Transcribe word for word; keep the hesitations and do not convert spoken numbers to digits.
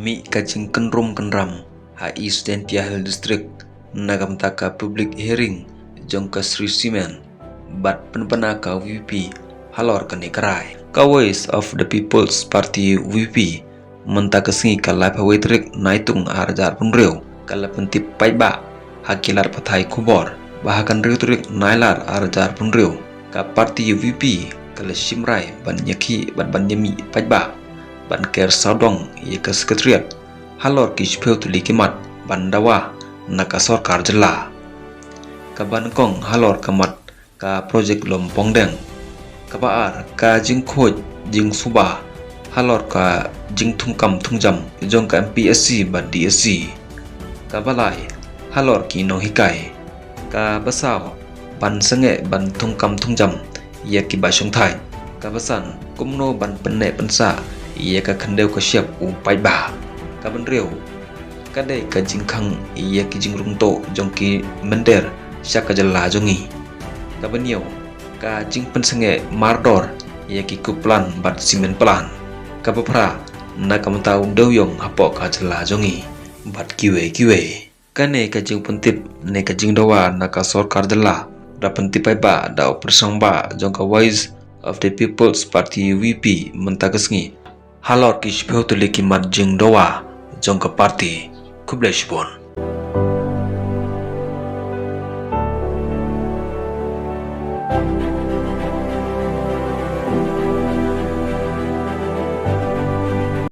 Mih ka jingkynrum kynram ha East Jaintia Hills District na ka bynta ka public hearing jong ka Shree Cement bad pynbna ka VPP halor kane ka rai. Ka Voice of the People's Party, VPP, mynta ka sngi ka laiphew wei tarik Naitung arhajar arphew hynriew ka la pyntip paidbah ha ki lad pathai khubor ba ha ka hynriew tarik Nailar arhajar arphew hynriew ka party VPP ka la shim rai ban ïakhih bad ban ïamih paidbah ban ker sawdong ïa ka Secretariat halor ki shiphew tylli ki mat ban dawa na ka sorkar jylla. Kaba nyngkong halor ka mat ka project Lum Pongdeng. Kaba ar ka jingkhuid jingsuba halor ka jingthungkam thungjam jong ka MPSC bad DSC. Kaba lai halor ki nonghikai. Kaba saw ban sangeh ban thungkam thungjam ïa kiba shongthait. Kaba san kumno ban pynneh pynsah ïa ka khyndew ka shyiap u paidbah. Kaba hynriew ka dei ka jingkhang ïa ki jingrung tuh jong ki mynder sha ka jylla jong ngi. Kaba hynñiew ka jingpynsangeh mardor ïa ki coke plant bad cement plant. Kaba phra na ka bynta u dewïong hapoh ka jylla jong ngi bad kiwei kiwei. Kane ka jingpyntip ne ka jingdawa na ka sorkar jylla da pyntip paidbah da u pyrshang ba jong ka Voice of the People's Party, VPP, mynta ka sngi halor ki shiphew tylli ki mat jingdawa jong ka party. Khublei shibun.